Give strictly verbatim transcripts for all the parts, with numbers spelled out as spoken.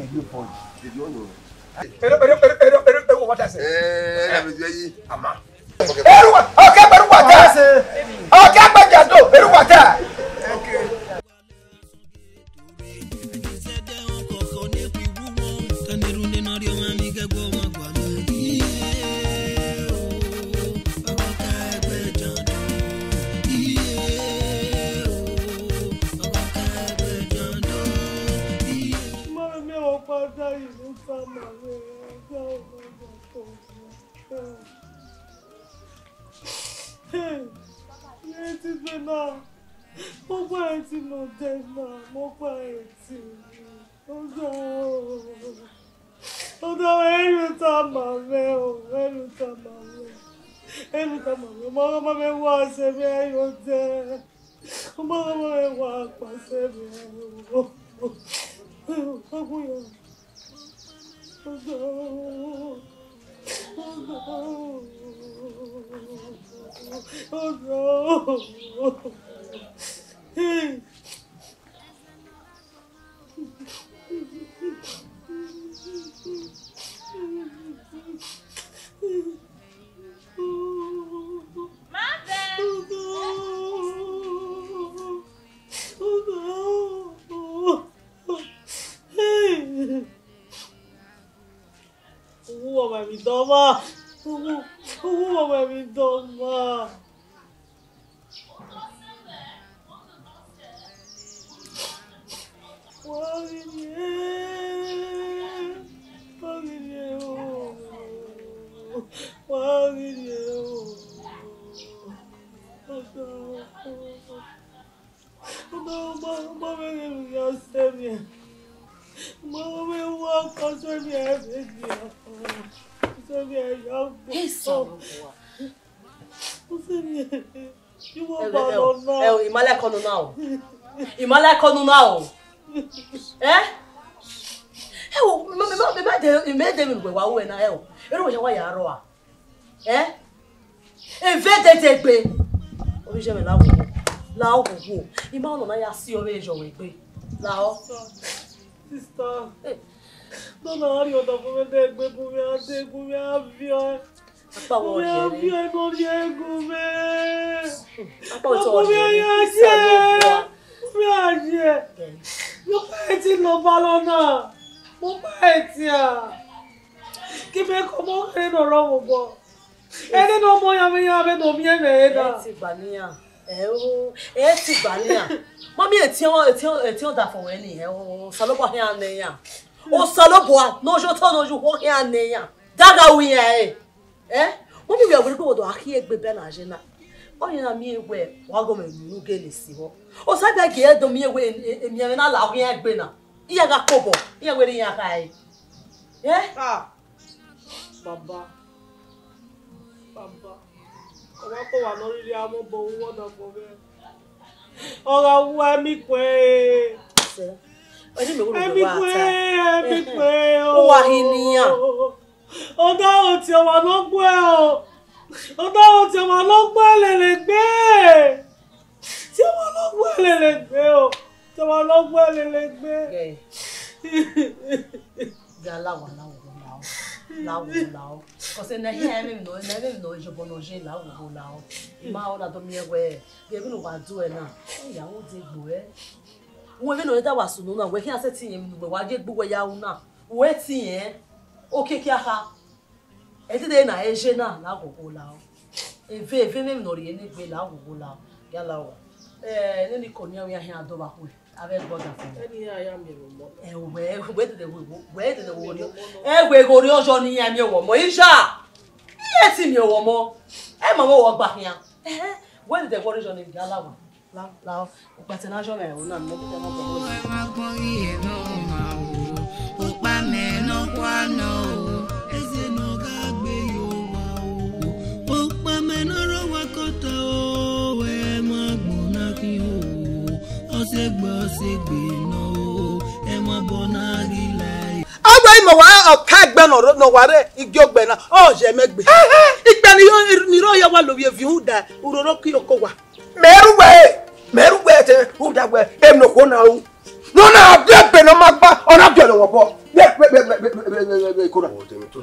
me you boy. Ero, ero, ero, ero, ero, ero, what I say? Eh, let me tell you. Ama. Eru wa, okay, eru wa ta. Ase. Okay, agbe jando, eru wa ta. Mama, me wa pa da yi ni ta ma me. Hey, irẹn ti dee na, mo gba ẹtin ne ọ dee na, mo gba ẹtin. Ọga o, ọga o, ẹre u tama mwẹ o, ẹre u tama mwẹ, ẹre u tama mwẹ, ọmọ ọmọ mwẹ wa sẹ mwẹ ẹre odẹ, ọmọ ọmọ mwẹ wa kpa sẹ mwẹ o. Ọga o. Uwu ọmọ emwi dọmwa. Uwu, uwu ọmọ emwi dọmwa. Wa ghi rrie, wa ghi rrie o, wa ghi rrie o. Ọmọ, ọmọ, ọmọ mwẹ ghi ya sẹ mwẹ. Ọmọ mwẹ wa kọ sẹ mwẹ ẹvbe dia. Sẹ mwẹ ya gbọ. He sọrọ wa. Sẹ mwẹ. You want Ẹ, ẹ, Balona? Ẹ, I ma like ọnu na o. I ma like ọnu na o. Eh? Ẹ wo, me, me, me, me de, me de mi wẹ wa wẹ na, ẹ wo. Ẹ wo, ya wa ya rọ a. Eh? Eve dede egbe. Obi je me la wo. La wo wo. I ma nọ na ya si ọvbehe ye egbe. La ọ. Sister. Eh. Nọ na rhie ọdọ fo mwẹ de egbe bu mwẹ a de gu mwẹ a viọ. Akpa wẹ ọ rhie re. Akpa wẹ tọ rhie re. Isa yo bua. Mo kpa ẹtin nọ Balona. Mo kpa ẹtin a. Ke mẹ kọ mọ kherhe ne ọ rre vbe obọ. Ẹdẹ ne ọmọ ya mwẹ ya vbe ne ọ miẹn mwẹ na. Ẹ ti gba nian. Ẹ o, ẹ ti gba nian. Mami, etiẹn, etiẹn, etiẹn ọdafẹn wẹ ni, ẹ o, Osanobua khian nẹ iran. Osanobua, ne ọ ye otọ, ne ọ ye ukhuo khian nẹ iran. Dagha ru iran ẹre. Ẹ? Mami, wẹ wẹ gbe wẹ do a khian egbe bẹ na ye na. Ọ ye na miẹn wẹ, wa gọ mẹ nu gele si vbọ. Osa bẹ gie do miẹn wẹ, emianmwẹ na la khian egbe na. Iran gha kobọ, iran wẹ iran kha ẹre. Ẹ? Ah. Baba, baba, ọmwa kọmwa ne ọ rhirhi a mwẹ obọ vbe uwu ọdafẹn mwẹ. Ọ gha wu ẹmikuẹn. Ẹmikuẹn, ẹmikuẹn o. Uwa hi ne iran. Ọ da ho tie ọmwa ne ọ gbe o. Ọ da ho tie ọmwa ne ọ gbe lele egbe. Tie ọmwa ne ọ gbe lele egbe o. Tie ọmwa ne ọ gbe lele egbe. Gẹ. Ya la owa, la owa, la o. La owa, la o. Cause na hia ẹmwẹ nọ, na ẹmwẹ nọ, iyobọ nọ ye la owa, la o. I ma ọ na do miẹn wẹ, ghe vbene uwa do ẹre na, ọ ya ru de gbe ruẹ. Wẹ vbene ọ da wa sunu na, wẹ khian sẹtin yẹn, wẹ wa ye egbe uwẹ ya ru na, wẹ ti yẹn, okiekie akha. Ẹ dede na, ẹ ye na, la owa, la o. Eve, eve, ẹmwẹ nọ rhie ne egbe la owa, la o. Ya la owa. Ẹ, nene ikọ ne iran khian do vbe akhuẹ. Avbe ẹgbẹ ọdafẹn. Ẹni iran ya miẹn vbe ọmọ na. Ẹ, wẹ, wẹ dede wẹ, wẹ dede wẹ orhiọn. Ẹ, wẹ ghe orhiọn ọjọ ne iran miẹn vbe ọmọ. Isha! Iran ti miẹn vbe ọmọ. Ẹ ma vbe ọgba khian. Ẹhẹn, wẹ dede wẹ orhiọn ne iran la wa. La, la, ukpatẹ na jọ mwẹ ẹro na, mẹ dede ma bọ. Ẹ ma gbọn iye nọ ma o. Ukpamẹ nọkhua nọ o. Eze ne ọ gha gbe ye owa o. Ukpamẹ ne ọ rre owa kota o. Ẹ ma gbọn na khin o. Ọsegbe, ọsegbe nọ o, ẹmwẹ abọ na ghi la. Ọgba imẹ wa ọka ẹgbẹ nọ rre, nọ wa rre igiogbe na, ọ ye mẹ gbe. Ikpẹ ni yo, ni rọ ya wa lovie vi uda, uroro ki oko wa. Mẹ ru wẹ, mẹ ru wẹ te uda wẹ, em no kho na u. No na bi ebe nọ ma gba, ọ na bi ọnọ wọ bọ. Wẹ, wẹ, wẹ, wẹ, wẹ, wẹ, wẹ, wẹ, kora.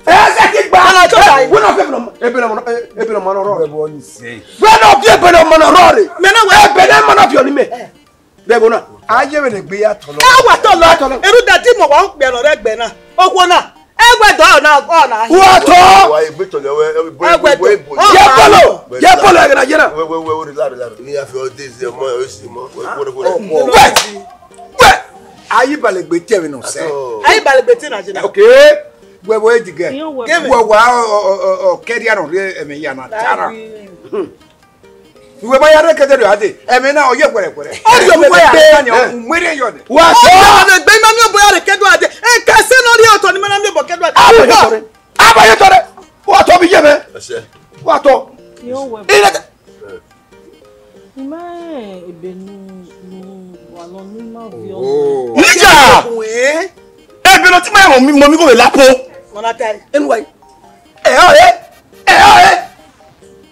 Ẹ sẹ ki gba. Ala jọ ta yi. Wẹ na bi ebe nọ, ebe nọ, ebe nọ ma nọ rọ. Wẹ bọ ni sẹ. Wẹ na bi ebe nọ ma nọ rọ re. Mẹ na wẹ. Ebe nọ ma nọ bi ọni mẹ. Bẹgbo na, a ye vbene egbe ya tọlọ. Ẹ wa tọlọ. Tọlọ. Eru da di mọ wa okpia nọ rẹ ẹgbẹ na. Okhuo na. Ẹ wẹ dọ na, ọ na. Wa tọ. Wa egbe tọlọ wẹ, egbe, egbe, egbe. Ye bọlọ. Ye bọlọ ẹgẹ na ye na. Wẹ, wẹ, wẹ, wẹ, lare, lare. Ni a fi ọdẹ zi ọmọ, o si mọ. Wẹ, wẹ, wẹ. Wẹ. Wẹ. Ayi balẹgbe tiẹ vbe nọ sẹ. Ayi balẹgbe tiẹ na je na. Okay. Wẹ, wẹ, edigẹ. Wẹ, wẹ, ọ, ọ, ọ, ọ, kẹria nọ rre ẹmwẹ ya na, tara. Iwe ma ya rre kẹdẹ do ade, ẹmwẹ na ọ ye wẹrẹwẹrẹ. Ọ ye wẹrẹwẹrẹ. Umwere yọ nẹ. Wa sọ. Ọ ye wẹrẹwẹrẹ, ma miẹn obọ ya rre kẹdẹ ade. E ka sẹ ne ọ rhie otọ ni ma na miẹn obọ kẹdẹ ade. Abayotọ rre. Abayotọ rre. Wa tọ bi ye mẹ. Ẹsẹ. Wa tọ. Yo wẹ. Ire. I ma rẹn ebe ne u, ne u wa nọ ne u ma viọ. Nija! Ebe ne ọ ti ma rẹn mọ mi, mọ mi gho vbe lapo. Mọ na ta ẹre. Enu wa yi. Ẹ ọ re, ẹ ọ re,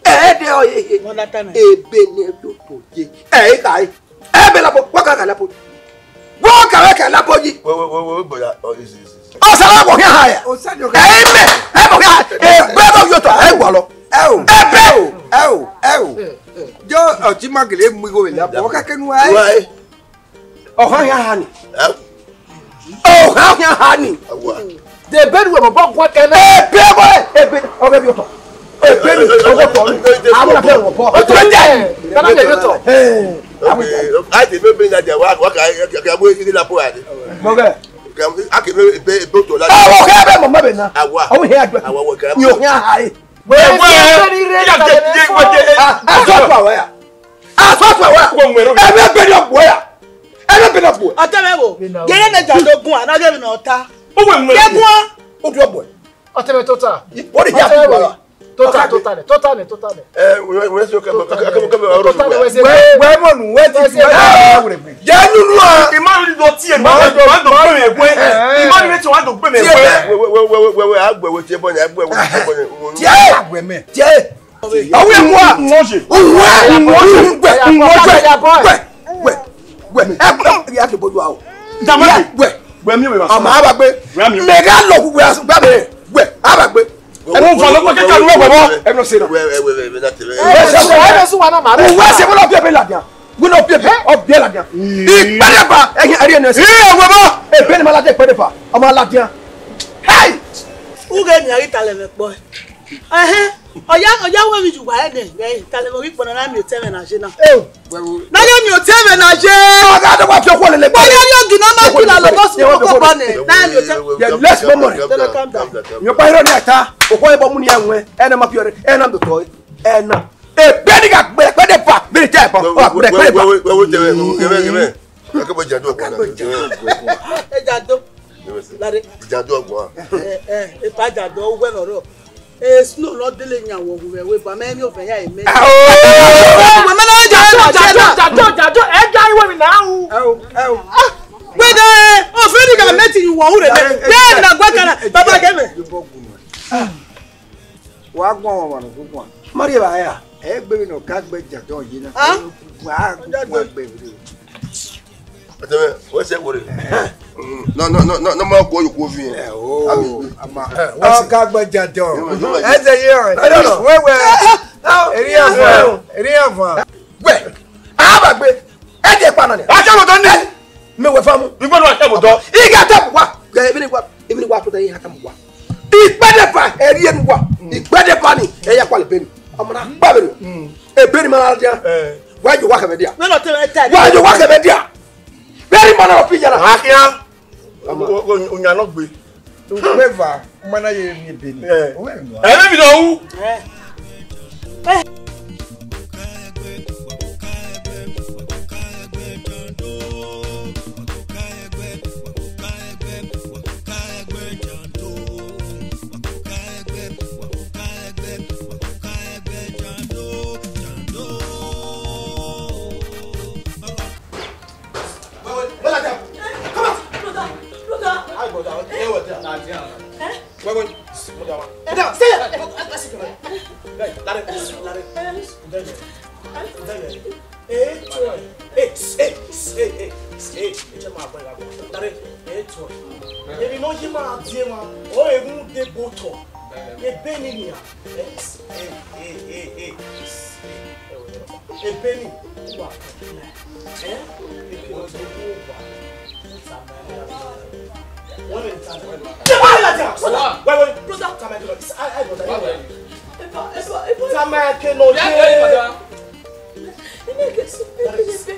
ẹ de ọ re. Ebe ne ẹvbo otọ ye, ẹ i kha re. Ebe lapo, wa ka ka lapo. Wa ka ka lapo yi. Wẹ, wẹ, wẹ, wẹ, wẹ, brother, oh, easy, easy, easy. Ọ sẹ wa wọ khian ha ya. Ẹ i mẹ, ẹ wọ khian, ebe do yo to, ẹ wa lọ. Ẹ o, ebe o, ẹ o, ẹ o. Jo, ọ ti ma gele mu igho vbe lapo, ọ ka kenu wa. Wa e. Ọhan khian ha ni. Ẹ? Ọhan khian ha ni. Awa. De ebe ni wẹ mọ bọ guẹ kẹ nẹ. Ebe wẹ, ebe, ọghe bi otọ. Ebe ni, ọghe otọ ni. Àwọn àbí ọ̀rọ̀ bọ. Otọ jẹ. Kana de otọ. Ẹ. Okay, okay. A ti ebe na dia wa, wa ka, ka, ka, we ni la po ade. Mọgẹ. Ka, a ke ebe, ebe otọ la. Àwọn kẹ ebe mọ mọ be na. Awa. Àwọn he adọ. Awa, wa ka. Yo khian ha e. Wẹ, wẹ, ya ke, ye, wẹ, ye, ah, ah, so pa wa ya. Ah, so pa wa. Wọ mu ẹro. Ebe be ni ọgbo ya. Ebe be ni ọgbo. Ọtẹmẹ wo. Gẹrẹ ne ja dogun, a na ghe vbe ne ọ ta. O wẹ mu ẹro. Ye guan. O di ọgbo. Ọtẹmẹ tota. O di ya ọgbo. Tota, tota nẹ, tota nẹ, tota nẹ. Eh, wẹ, wẹ, so, kẹ, kẹ, kẹ, kẹ, kẹ, kẹ, tota nẹ, wẹ se. Wẹ, wẹ, mọ nu, wẹ ti, wẹ ti, wẹ ti. Jẹ nunu a. Imagine do tie, ma do, ma do gbe mi egbe. Imagine to wa do gbe mi egbe. Wẹ, wẹ, wẹ, a gbe wẹ tie bọ ni, a gbe wẹ tie bọ ni. Tie, agbe mẹ. Tie. Awi ẹkua. Nwoje. Uwe. Nwoje. Gbe. Nwoje. Gbe. Gbe. Gbe. Ẹ, ẹ, ya ke boju aho. Dama. Gbe. Gbe mi we ba. Ọmọ aba gbe. Gbe mi. Mega lo gbe asu gbe be. Gbe. Aba gbe. Ẹ no fa lo gbe kẹkẹ nu gbe bọ. Ẹ no se na. Wẹ, wẹ, wẹ, wẹ, na te. Ẹ no su wa na ma. Uwe se wọ́n lọ bí ebe ladian. Wọ́n lọ bí ebe. Ọ bí ladian. Ìpàdé ba. Ẹ yẹn ẹ rí ẹ nẹ. Ẹ wẹ bọ. Ebe ni ma ladian ìpàdé ba. Ọmọ ladian. Hey! Uge ni a ghi talẹ vbe ẹkpọ. Ẹhẹn. Ọya, ọya, wẹ vbe yu uwa ẹnẹ, ẹ, talẹ vbe ikpọ na, na miẹn otọ ẹmwẹ na ye na. Na ya miẹn otọ ẹmwẹ na ye. Ọga do wa fi okhuo lele gbe. Ọya, ya gina ma kila lọ bọ su koko nẹ, na ya miẹn otọ. Yeah, let's go, man. Calm down, calm down, calm down. Yọ pa irọ ni ata, okhuo ebo mu ni ẹwẹn, ẹna ma fi ọre, ẹna do tọ, ẹna. Ebe ni ka gbẹrẹ kpẹdẹ pa, biri tẹ pa, ọ gbẹrẹ kpẹdẹ pa. Wait, wait, wait, wait, wait, wait, wait. Akebo jadu ọgbọn na. Ẹ jadu. Lare. Jadu ọgbọn. Ẹ, ẹ, epa jadu, uwẹ nọ rọ. E snow nọ dele yan wọ hu vbe ẹvbo eba, mẹ ni ovẹn ya eme. Wẹ mẹ na jadu, jadu, jadu, jadu, ẹ ga iwe mi na ru. Ẹ o, ẹ o. Wẹ de, o fe ni ga mẹ ti yu wọ hu re. Wẹ na gua kana, baba gẹ mẹ. Wa guan ọmwa ne ọ guan. Marry ba ya. Ẹ gbe vbene ọ ka gbe jadu ye na. Ah? Wa guan gbe vbene. Ẹtẹmẹ, wẹ sẹ wọrẹ. No, no, no, no, no, ma kọ yòókù fi yẹn. Ẹ o, ama. Ọ ka gbe jadu. Ẹ sẹ yẹ ọ. Wẹ wẹ. Eri afọ. Eri afọ. Wẹ, a ba gbe. Ẹ jẹ pa nọ ni. A jẹ mọ tọ ni. Mẹ wẹ famu. Igbọnu a jẹ mọ tọ. Iga tẹ wa. Gẹ, ebi ni wa, ebi ni wa to tẹ, iga tẹ wa. Ikpẹdẹpa ẹrriẹ ne uwa, ikpẹdẹpa ni ẹ ya kpalẹ ebe ni. Ọmọ na gba vberriọ. Ebe ni ma na dia. Wa ye owa khẹ vbe dia. Wa ye owa khẹ vbe dia. Vberriọ ma na rọ fi yara. Akhian. Ọyan nọ gbe. Ugbeva, u ma na ye rin ebe ni. Ẹ vbe mi nọ ru. Wait, wait, wait, come out. Brother, brother. Hi, brother. Hey, what? Eh? Wait, wait. Sit down. Sit down. Stay here. Hey, Larry, Larry. Hey, hey, hey, hey, hey, hey, hey, hey, hey, my boy, my boy. Larry, hey, èmi náà yí máa di ẹ ma, ọ èrú dé bó tọ̀, ebe ni nìyà. Ebe ni wà kọ̀ọ̀kan. Ebe ni wà kọ̀ọ̀kan. Wọ́n lè ta ẹ̀. Wait, wait, brother. Tamake no dey.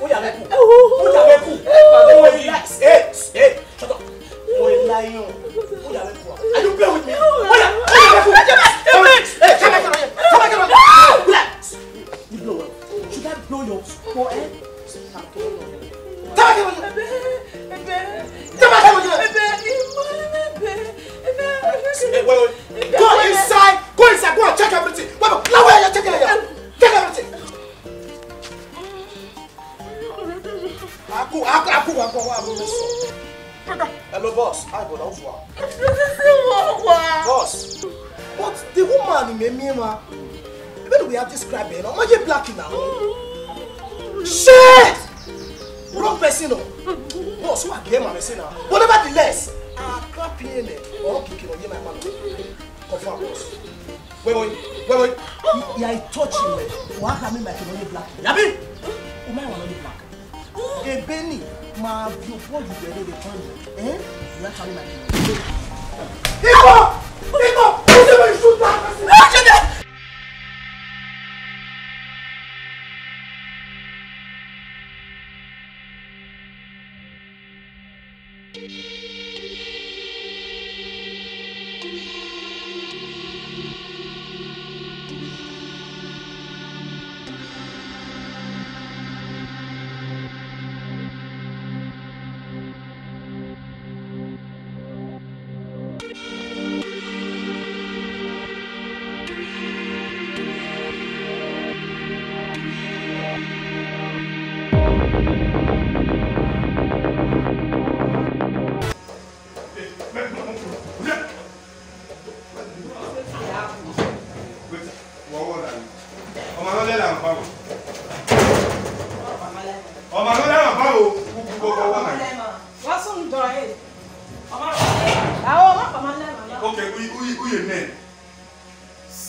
Oya, make cool. Oya, make cool. Relax. Hey, hey, shut up. Oya, make cool. Are you playing with me? Oya, oya, make cool. Hey, come here, come here. Come here, come here. Relax. You blow well. Should I blow your forehead? Go inside. Go inside. Go and check everything. Wait, wait, wait, check everything. Check everything. Aku, aku, aku, aku, aku, aku. Hello, boss. Hi, brother. How far? Boss. But the woman in me, me, ma. Even we have described her. No, ma ye black now. Shit! Wrong person, no. Boss, who are the man person now? But nevertheless, I clap here, man. Oh, okay, okay, no, ye my man. Confirm, boss. Wait, wait, wait, wait. Yeah, I touch you, man. Why have me like you black? Yabi? Who my one black? Ebeni, ma bi obọ yu wẹ rere kan ni. Eh? Ya tell me like you. Igbo! Igbo! Who say make you shoot that person? Ọmọ náà lẹ́la ń bá wò. Ọmọ náà lẹ́la ń bá wò. Wọ́n sún un jọ ẹ̀. Àwọn ọmọ kan máa ń lẹ́nu àná. Okay, who, who, who you mean?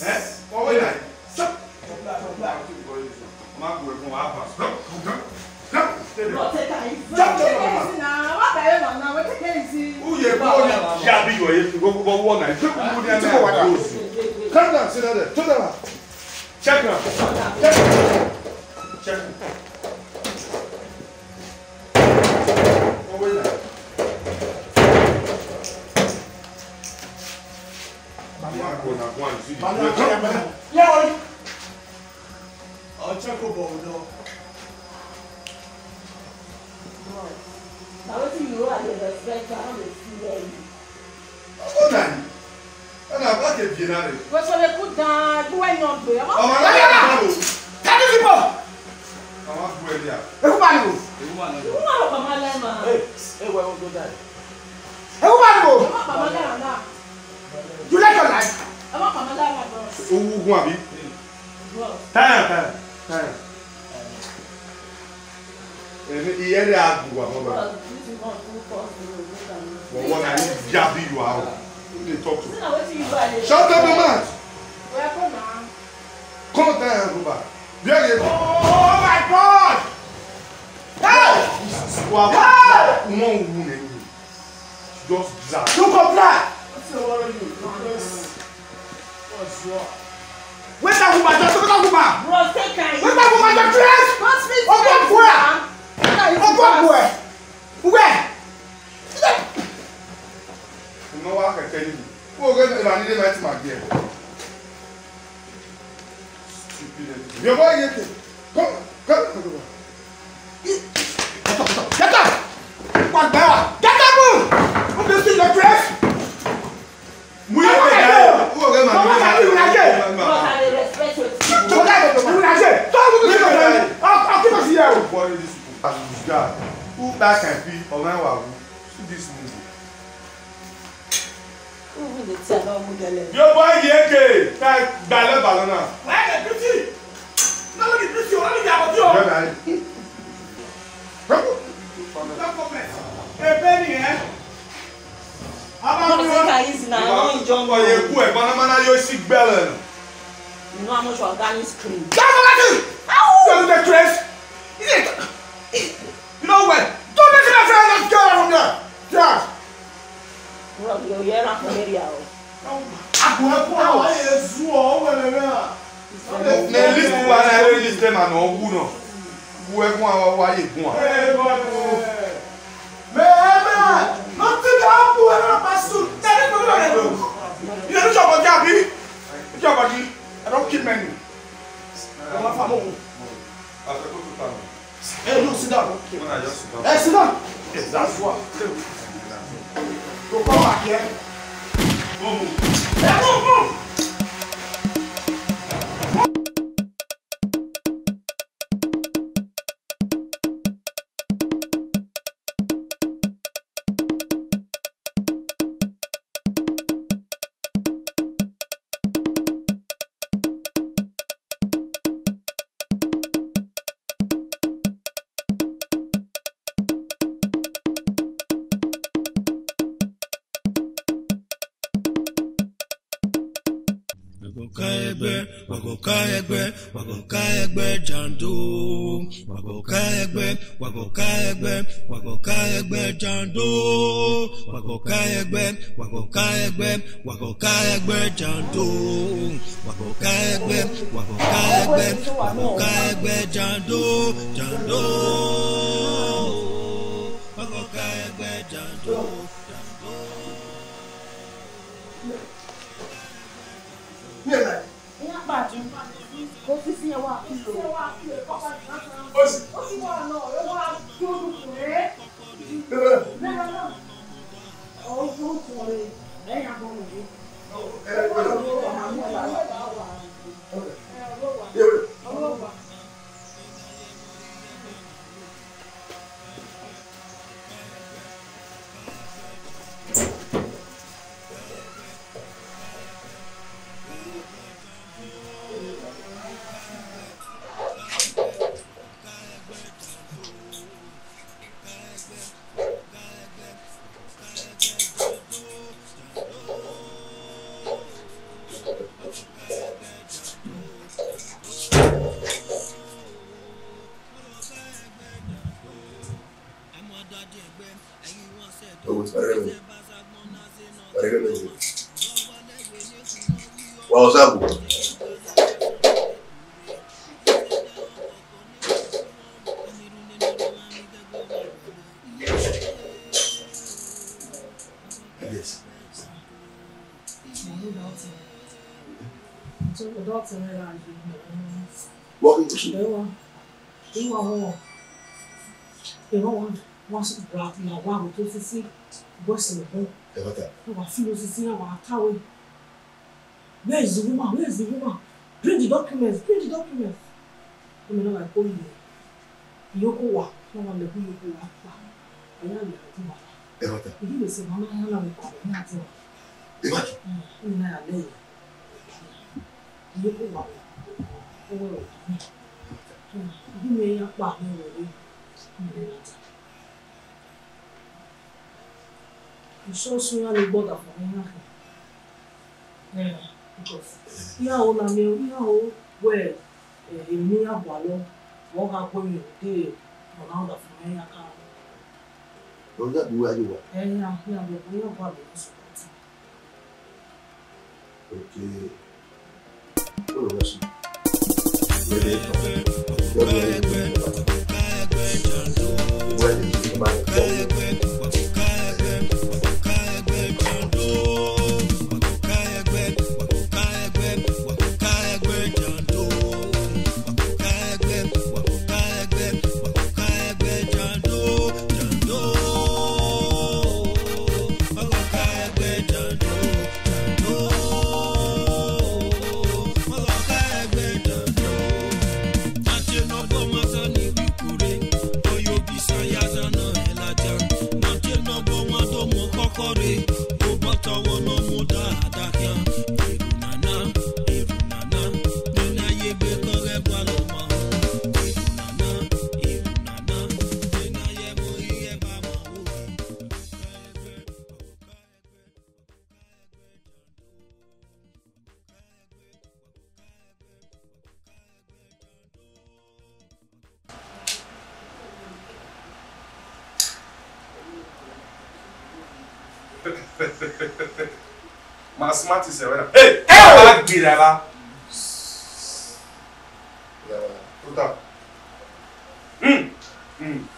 Eh? What way like? Stop. Ọmọ àgbo ẹ̀gbọ́n wa bá. Stop. Stop. Stop. Stop. Stop. Stop. Who you mean? Yabi yọ ye fi gbogbo wọ na. Stop. Stop. Calm down, sit down there. Sit down. Check now. Check. Check. Over here. Mama, go now, go and see the Mama, place. Yeah, boy. I'll check up on the door. Bro, na wetin you are dey respect, I no dey see well. Ọkọ na ni. Ọna ba ke bi na re. Wẹ sọ le ku dan, gbuwẹ yan gbe. Ọmọ na ya na o. Tell these people. Ọmọ gbuwẹ ya. Ewu ba ni o. Ewu ba ni. Ewu ba ni ọkọ ma lẹ ma. Hey, hey, wẹ o go die. Ewu ba ni o. Ọmọ pa ma lẹ na. You like your life? Ọmọ pa ma lẹ na, bro. Owu gun abi? Bro. Time, time, time. Ẹni, iye rẹ a gbu wa, baba. Wọ, wọ na ni jabi you are. Who dey talk to? Shut up your mouth. Come down, go back. There you go. Oh my God! Hey! Wa, wa, wa, wu ne. Just drag. You go drag. What's the worry you? What's wrong? Where's that woman? Just where's that woman? Bro, stay kind. Where's that woman? Just dress. Don't speak to me. Oh, God, where? Oh, God, where? Where? You know what I can tell you? Who will get the money? They might my girl. Stupid. Your boy, you come, come, come, come. Get up, get up, get up. Get up, get up. Get up, move. Who this thing, your dress? Mu ye ke da. Who will get my money? Mama, you will not get. But I dey respect you. Don't do this. I'll, I'll keep us here. What is this? As this guy. Who back and be? Or my wife? See this movie. Even the tear no move the leg. Your boy, Yeke, that ballet balona. Why the pretty? No, look at pretty. Only the above you. Your guy. No comment. Hey, Benny, eh? How about you? Easy now. Oye ku ẹ, banamana yo si gbẹlẹ. You know how much organic cream? That's what I do. How? You do the dress? You know what? Don't make my friend not go from there. Drag. Bro, yo, you're not familiar. Agbọn ẹkún àwọn Jésù ọ̀ wẹ̀rẹ̀ rẹ̀ à. Ne list wa na ere list ma nọ wu nọ. Wu ẹkún àwọn wa ye gun a. Mẹ ẹ mẹ nọ ti ka bu ẹ na pa su. Tẹ̀lé mi lọ rẹ̀ lọ. Ilé ní ìjọba ọjà bí? Ìjọba ọjà. I don't keep many. Ọmọ fà mọ́ òun. Hey, no, sit down. Una just sit down. Hey, sit down. Yes, that's what. You come back here. Move. Hey, move, move. Wa gọ ka ẹgbẹ, wa gọ ka ẹgbẹ, wa gọ ka ẹgbẹ jando. Wa gọ ka ẹgbẹ, wa gọ ka ẹgbẹ, wa gọ ka ẹgbẹ jando. Wa gọ ka ẹgbẹ, wa gọ ka ẹgbẹ, wa gọ ka ẹgbẹ jando. Wa gọ ka ẹgbẹ, wa gọ ka ẹgbẹ, wa gọ ka ẹgbẹ jando, jando. Wa gọ ka ẹgbẹ jando, jando. Iran kpa ju. Ko fi si ẹwa kilo. Osi. Osi wa nọ, ẹwa kilo dukun re. Bẹbẹ. Bẹbẹ na. Ọ dukun re. Ẹ ya bọ mu re. Ẹ, ẹ, ẹ. Ẹ, Ọlọwa. Ẹ, Ọlọwa. Ẹ, Ọlọwa. Ọzagwu. Yes. Wọ́n kì í kú sùn. Iwa wọn, iwa wọn, wọn si gba ya wa ro to sisi, bọ ẹse wọn. Ẹ bata. Wa fi lo sisi, wa tawe. Where is the woman? Where is the woman? Bring the documents. Bring the documents. Ẹ mẹ na wa ko yi. Iyoko wa, na wa lẹkun iyoko wa pa. Ẹ ya lẹ ọdún wa. Ẹ bata. Ìdí lè ṣe màmá yẹn náà ní kọ̀ọ̀kan ní àti wa. Ẹ bata. Ẹ na ya lẹ yìí. Iyoko wa. Owó ẹ̀ wọ̀. Ìdí mi ya pa mi wọ̀ lé. Ìsọsọ iran ni gbọdọ fọ iran khin. Eh, because iran ho na miẹn, iran ho wẹ, eh, emwi ne iran gualọ, ọ gha gu emwi de, ọ na da fọ iran ka. Ọ gha bu wa ye wa. Eh, iran, iran gualọ, iran gualọ, iran support. Okay. Ma smart is a winner. Hey! Hey! Agbera la. Total. Hmm. Hmm.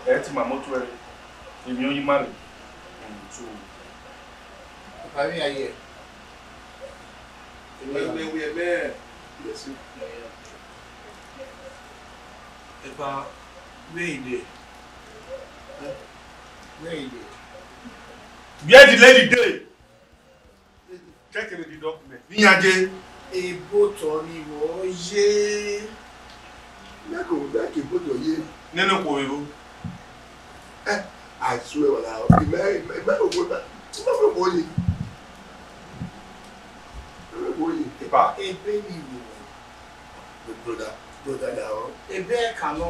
Ẹ ti ma moto ẹre, emwi ọ yi ma rre. Mm, so. Papa, me I hear. Amen. Amen. Yes, sir. Epa, where he dey? Eh? Where he dey? Where the lady dey? Check the document. Ni yan je. Ebo tọ ni wọ ye. Mẹ ko, mẹ ke ebo tọ ye. Nene ko ebo. Eh, I swear, wala. Mẹ, mẹ, mẹ ko ko ta. Mẹ ko ko ye. Mẹ ko ye. Epa. Ebe ni wọ. Brother, brother now. Ebe ẹkan nọ.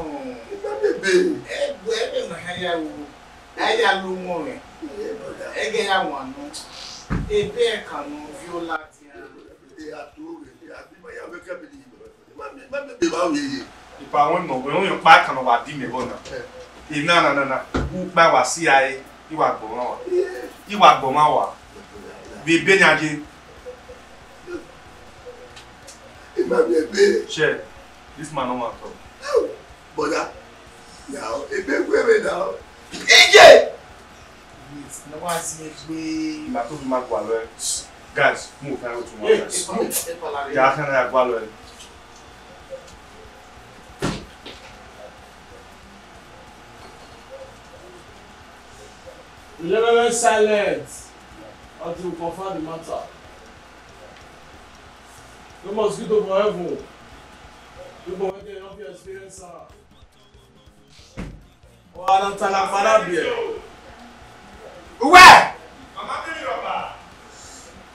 Ebe ebe. Egbe ebe na ha ya ru. A ya lo ọmọ rẹ. Yeah, brother. Ẹgẹ ya wan nọ. Ebe ẹkan nọ viola dia. They are too ready. I think my young family. Ma mi, ma mi be ba we ye. Ipa wọn nọ, wọn yọ pa kan wa di mẹ bọ na. Eh. Ina na na na. U pa wa si ae, i wa gbọmọ wa. Yeah. I wa gbọmọ wa. Vbe ebe yan je. Ima mi ebe. Share. This man no wan talk. Brother, now, ebe where now? Ije! Yes, no one see me. Ima to ma gualọ ẹ. Guys, move, I want to one guys. Move. Ya, can I gualọ ẹ? Eleven silent until we confirm the matter. No mosquito for heaven. People wey dey no fit experience am. Wa na tala para bie. Uwe!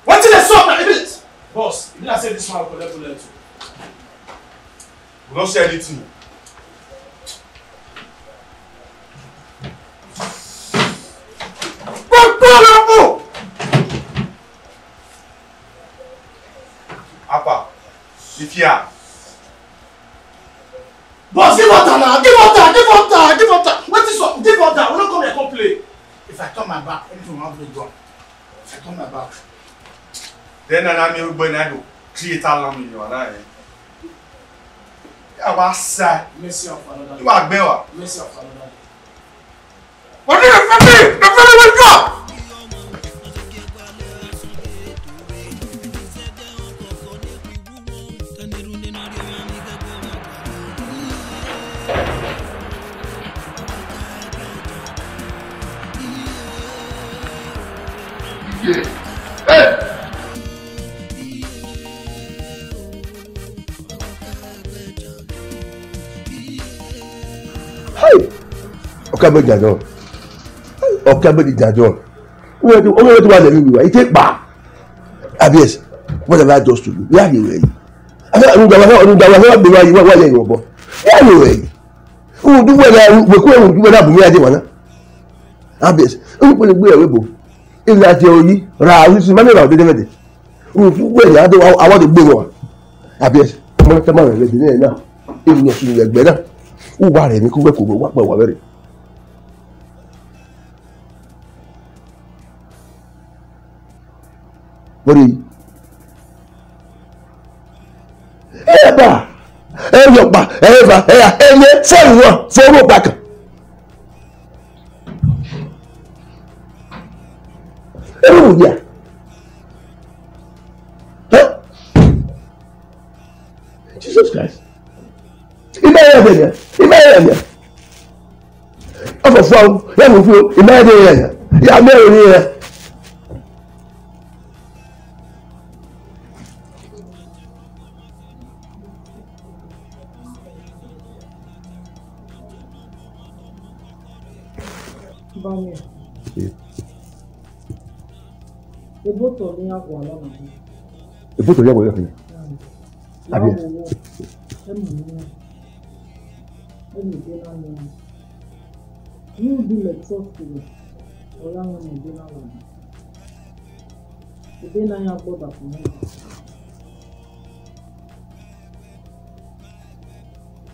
Wetin dey sup na? Ibe, boss, e be like say this man collect bullet o. We no see anything. Apa, if you are Boss, give order now. Give order. Give order. Give order. Wetin sup? Give order. We no come here come play. If I turn my back, anything we wan do, do am. If I turn my back. Then na me we boy na do create alarm in your eye. Ya wa sa. Mercy of another day. You are better. Mercy of another day. What do you feel me? You feel me? Wake up! Hey! Ọka be jajọ. Ọka be jajọ. Wọ́n ti wọ́n ti wà lẹ́yìn ìwà, ìtẹ́ pa. Abies, what have I just to do? Where are you? Where are you? Ọ̀nùdàwà náà, ọ̀nùdàwà náà gbèrò ayé wá wáyé ìwọ̀n bọ̀. Where are you? Where are you? Who do where? Who do where? Bùnmi adé wà náà. Abies, who do where? Where? Ilé àti ọyí ra àwọn ìsìn mami ra òdede mẹ́tẹ̀. Who do where? Adé wa àwọn tó gbé wọn. Abies, ọmọ tẹ́ máa rẹ̀ lẹ́dí náà. Èmi yẹn sùn ẹgbẹ́ náà. Who wà rẹ̀ mi kó wẹ́ kó wá pẹ̀ wá bẹ̀rẹ̀. Wọ́n rí. Ẹ bá ẹ yọ pa ẹ bá ẹ yà ẹ yẹ fọwọ́ wọn fọwọ́ pa kan. Ẹ bá wò yà. Ẹ? Jesus Christ. Ime ya bẹgẹ, ime ya ya. Ọfọ fua o, ya mu fua o, ime ya ya ya. Ya me ori ya. Bami. Ebo tọ ne iran gualọ na. Ebo tọ ya wẹ ya. Abi. Emu ni. Emu de na ni. Ni u di le trust we. Oya wọn ni de na wa. Ebe na ya gbọdọ fun mi.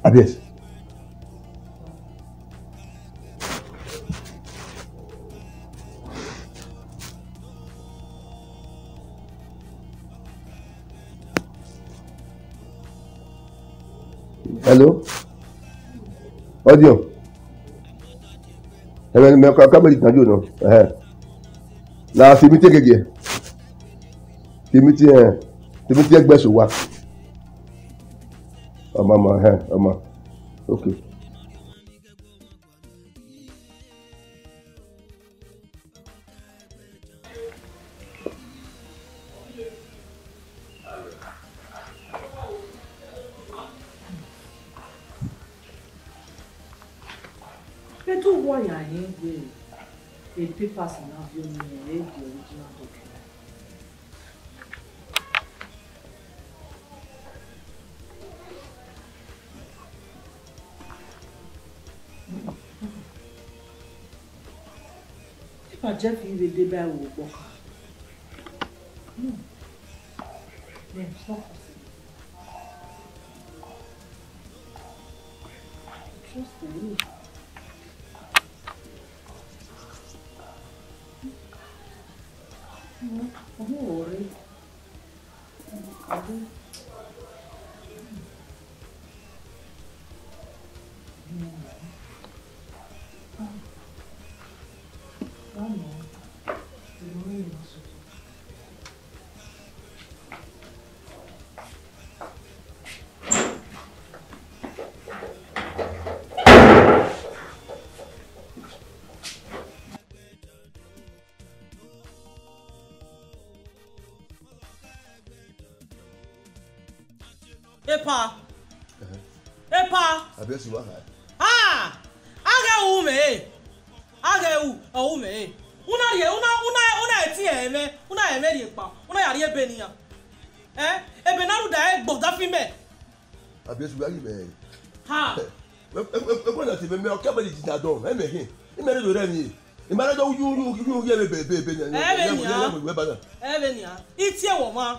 Abies. Hello? Audio. Ẹmẹ ni mẹ ka ka mẹ di kan jo nọ. Ẹhẹn. Na fi mi te gege. Fi mi te, eh, fi mi te ẹgbẹ so wa. Ọmọ, ọmọ, ẹhẹn, ọmọ. Okay. Vbe te uwa ya rẹn wẹẹ e papers ne a viọ ne irẹn, e the original document? Epa Jeff i vbe deba ẹvbo ọgbọka. Hmm. No, it's not possible. Trust me. No, I don't worry. Epa. Ehe. Epa. Abi esi wa ha. Ah! Aghe u mẹ. Aghe u, ọ u mẹ. Una rhie, una, una, una eti ẹmwẹ, una ẹmwẹ rhie kpa, una ya rhie ebe nian. Eh? Ebe na rhunmwuda ẹgbọn da fi mẹ. Abi esi wa yi mẹ. Ha. Ẹgbọn na ti mẹ, mẹ ọkia mẹ ni jina dọn, ẹ mẹ hin. Imẹ rẹ do rẹ ni. Ima na do yu yu yu ye be be be be. Ẹ vbe nian. Ẹ vbe nian. I tie wọ ma.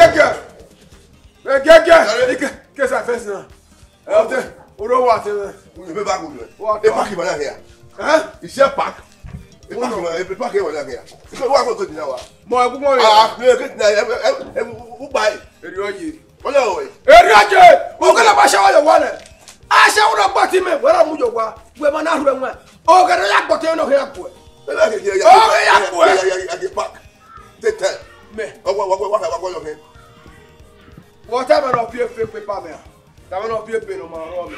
Gẹgẹ. Ẹ gẹgẹ. Ike, ke sa fẹsi na. Ẹ, ọtẹ, oro wa te mẹ. Unu be ba gu mẹ. Wa E park man here. Eh? Is there park? E park man, e park here, here. Ike wa ko ko dina wa. Mọ ẹkú mọ yọ. Ah, no, ke dina, e, e, e, u ba e. Eri ọye. Wala o. Eri ọye. O kele ba shawa yo wale. Ashawo na gba ti mẹ, wala mu yo wa. Wẹ ma na rhuẹ wọn. O kele ya gbọtẹ no he ya gue. Oghe ya gue. Take time. Mẹ. Wa, wa, wa, wa, wa, wa, wa, wa. Wọ tama ne ọ viọ efe pepa mẹ a? Tama ne ọ viọ ebe ne ọ ma rrọọ mẹ.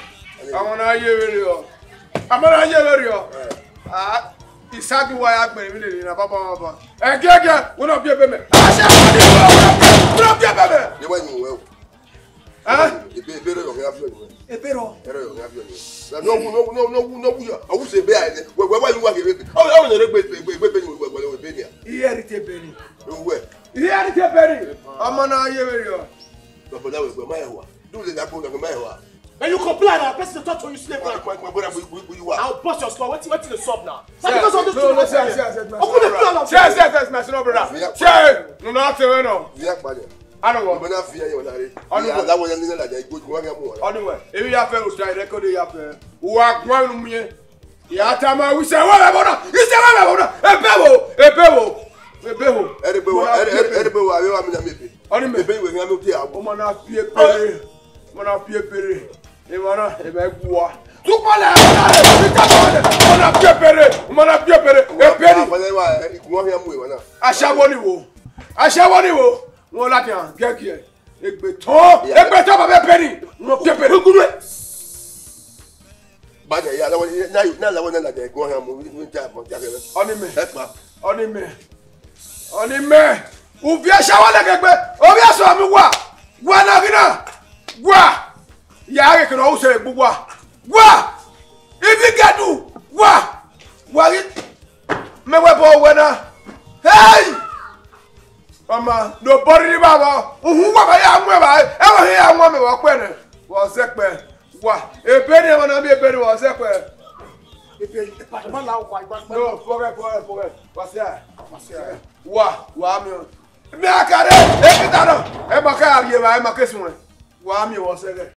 Ama na ye vberriọ. Ama na ye vberriọ. Eh. Ah, Isaac wa ya gbẹn emwi lele na baba baba. Ẹgiẹgiẹ, wẹ ne ọ viọ ebe mẹ. Ashawo ni wẹ, wẹ ne ọ viọ ebe mẹ. Ye wa yin wẹ o. Ah? Ebe, ebe rẹ ọghe a viọ yin wẹ. Ebe rọ. Ebe rẹ ọghe a viọ yin wẹ. Na no wu, no wu, no wu, no wu ya. Awu se ebe a ene. Wẹ, wẹ, wa yin wa ghe ebe. Awu, awu ne ebe, ebe, ebe, ebe yin wẹ, wẹ, wẹ, ebe nia. Iye rite ebe ni. Wẹ. Iye rite ebe ni. Ama na ye vberriọ. Baba na wẹ, wẹ ma ye wa. Do the that program, wẹ ma ye wa. And you complain now, person talk to you slave now. My, my, my brother, we, we, we, you are. I'll bust your skull. What, what is the sub now? Sir, because of this no, thing, no, sir, sir, sir, my Uncle, the brother. Plan of Sir, sir, sir, my senior brother. Yeah. Sir, no, no, sir, no. Yeah, buddy. I don't want. Ọnọwẹ. Ọnọwẹ. Ibi ya fẹ osa ẹrẹ kọ de ya fẹ. Wa gbọn unu mu yẹn. Ya ta ma wi sẹ wẹ bọ na. Isẹ wẹ bọ na. Ebe wo. Ebe wo. Ebe wo. Ẹrẹgbe wa, ẹrẹgbe wa, ẹrẹgbe wa, mi na mi ebe. Ọni mẹ. Ebe iwe ngan mi te awo. Ọmọ na fi ebe. Ọmọ na fi ebe. Emwa na, emwa ẹguọ. Tukpọlẹ, tukpọlẹ, ọmọ na fi ebe. Ọmọ na fi ebe. Ebe ni. Agbẹnẹ wa, ikun wa khian mu emwa na. Ashawo ni wo. Ashawo ni wo. Wọn ladian, gẹgiẹ. Egbe tọn, egbe tọn baba ebe ni. Wọn fi ebe ni. Gugunu ẹ. Bajẹ ya lawọ na na lawọ na na de gun ọhian mu wi ta mọ ja kẹrẹ. Ọni mẹ. Ẹ pa. Ọni mẹ. Ọni mẹ. Uvie shawa lẹgẹgbe. Ovie sọ mi wa. Wa na ghi na. Wa. Ya ghe kene ọ sẹ egbu wa. Wa. Ivi gẹdu. Wa. Wa ghi. Mẹ wẹ bọ wẹ na. Hey! Ọma, nobody ni baba. Uhun wa ba ya mu eva. Eva he ya mu me wa kpẹ nẹ. Wa zẹ kpẹ. Wa, ebe ni, wa na mi ebe ni, wa zẹ kpẹ. Ebe, ebe, ma la wa, wa, wa. No, forget, forget, forget. Wa sẹ. Wa sẹ. Wa, wa mi. Mi a kare, e kita no. E ma ka ye ba, e ma ke sun. Wa mi wa sẹ.